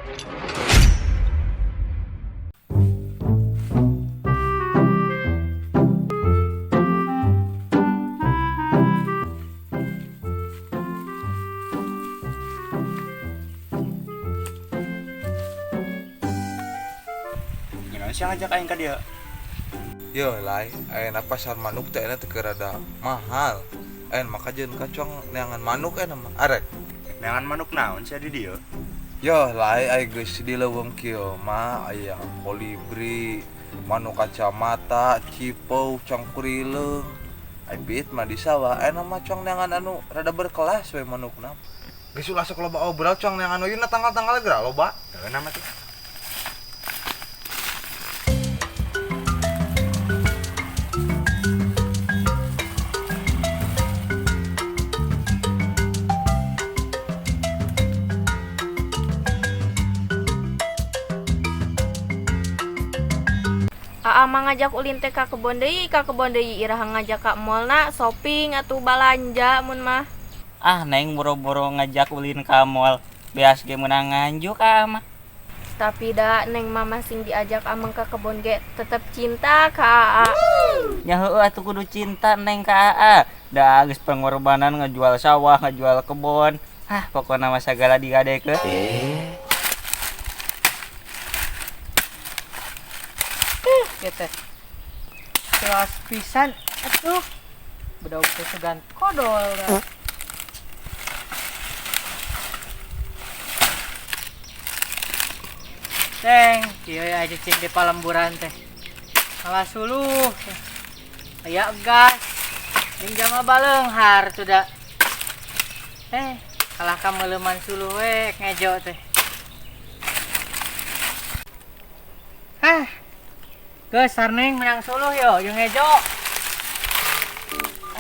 Gimana sih ngajak aing ka dia? Yo lai, ayeuna pasar manuk teh ayeuna teh keur rada mahal. Ayeuna mah kajeun kacang neangan manuk ayeuna mah. Arek. Neangan manuk naon sih di dieu? Yo lai, ai geus di leuweung kieu mah aya kolibri, manuk kacamata, cipau, cangkurileung. Ai piit mah di sawah, ayeuna mah cong neangan anu rada berkelas we manukna. Geus ulah sok loba obrol cong neangan we tanggal-tanggal geura loba. Heuh nama tuh. Aa mah ngajak ulin teh ka kebon deui, ka kebon deui iraha ngajak ka mallna shopping atuh balanja mun mah. Ah neng boro-boro ngajak ulin ka mall, beas ge meunang nganjuk aa mah. Tapi da neng mah masing diajak ameng ka kebon ge tetep cinta ka aa. Nya heueuh atuh kudu cinta neng ka aa. Da geus pengorbanan ngejual sawah, ngejual kebon. Hah, pokona mah sagala digadekeun. Gitu. Kelas pisan atuh. Bedog teh sugan kodol. Teng, kieu aya cicing di palemburan teh. Kalah suluh. Aya gas. Jeung jama baleunghar tuh da. Kalah ka meuleuman suluh we ngejo teh. Hah. Geus sarneng menang suluh yo jeung ngejo.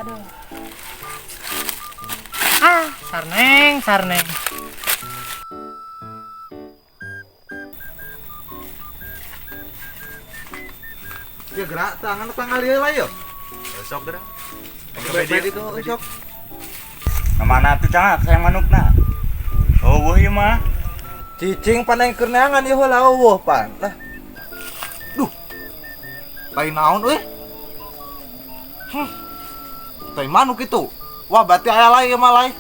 Aduh. Ah, sarneng, sarneng. Ya gerak tangan tanggal ieu lah yo. Besok gerak. Baik itu besok. Mana tuh cangak sayang manukna? Oh, wah ieu mah. Cicing pan aing keur neangan ieu heula eueuh pan. Lah. Duh. Tai naon euy? Tai manuk itu. Wah, berarti aya lain ieu mah lain.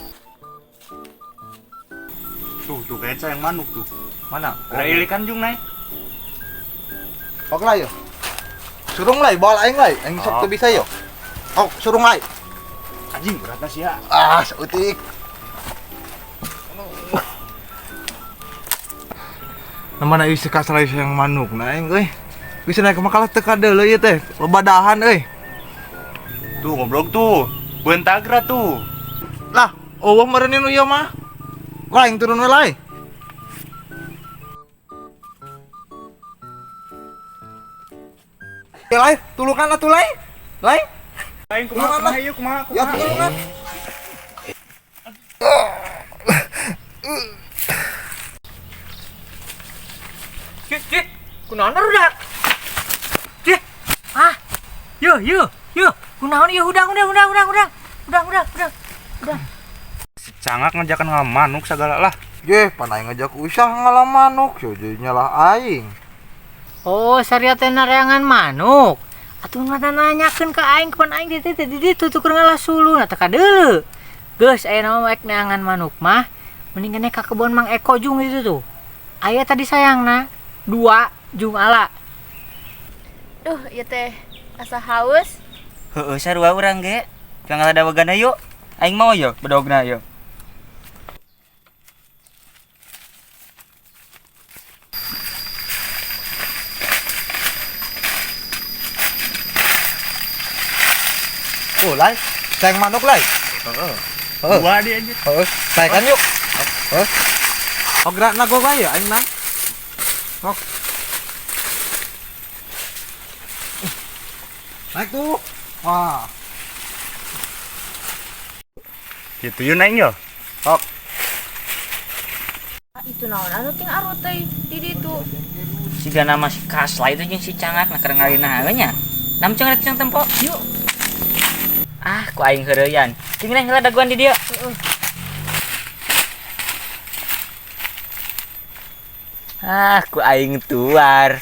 Tuh, tuh kayak sayang manuk tuh. Mana? Ada ilikan jung naik. Oke lah yo. Surung lai, bawa aing lai. Aing sok teu bisa yo. Oh, surung lai. Anjing beratna sia. Ah, seutik. Namana ieu si kasar yang manuk na aing euy. Geus naik makalah teu kadeuleu ieu teh. Loba dahan euy. Tuh goblok tuh. Beuntagra tuh. Lah, eueuh meureun nu ieu mah. Wah, aing turun we lai. Lai, tulungan atuh lai. Lai. Aing kumaha kumaha ieu kumaha kumaha. Ya tulungan. Cik, cik. Kunaon rudak? Cik. Ah. Yo, yo, yo. Kunaon ieu hudang hudang hudang hudang hudang. Hudang hudang hudang. Hudang. Si cangak ngajakan ngalah manuk sagala lah. Ye, pan aing ngajak usah ngalah manuk, yo jadi nyalah aing. Oh, saria teh nareangan manuk. Atuh mah nanyakeun ka aing kapan aing di ditu di ditu tuh keur ngalah suluh na teh kadeuleu. Geus aya nama ek neangan manuk mah mending keneh ka kebon Mang Eko jung itu tuh. Aya tadi sayangna dua jung ala. Duh, ieu teh asa haus. Heueuh sarua urang ge. Ka ngalah dawegana yuk. Aing mau yo bedogna yo. Oh, lai. Sayang manuk lai. Heeh. Heeh. Dua dia anjir. Heeh. Saya kan yuk. Heeh. Oh, gerak na gua ya aing na. Sok. Naik tuh. Wah. Gitu yuk naik yo. Sok. Itu naon anu ting arut teh di ditu. Siga nama si Kasla itu jeung si Cangak na keur ngalina nya. Nam cang rek cang tempo. Yuk. Ah, ku aing heureuyan. Cing neng heula daguan di dieu. Heeh. Ah, ku aing tuar.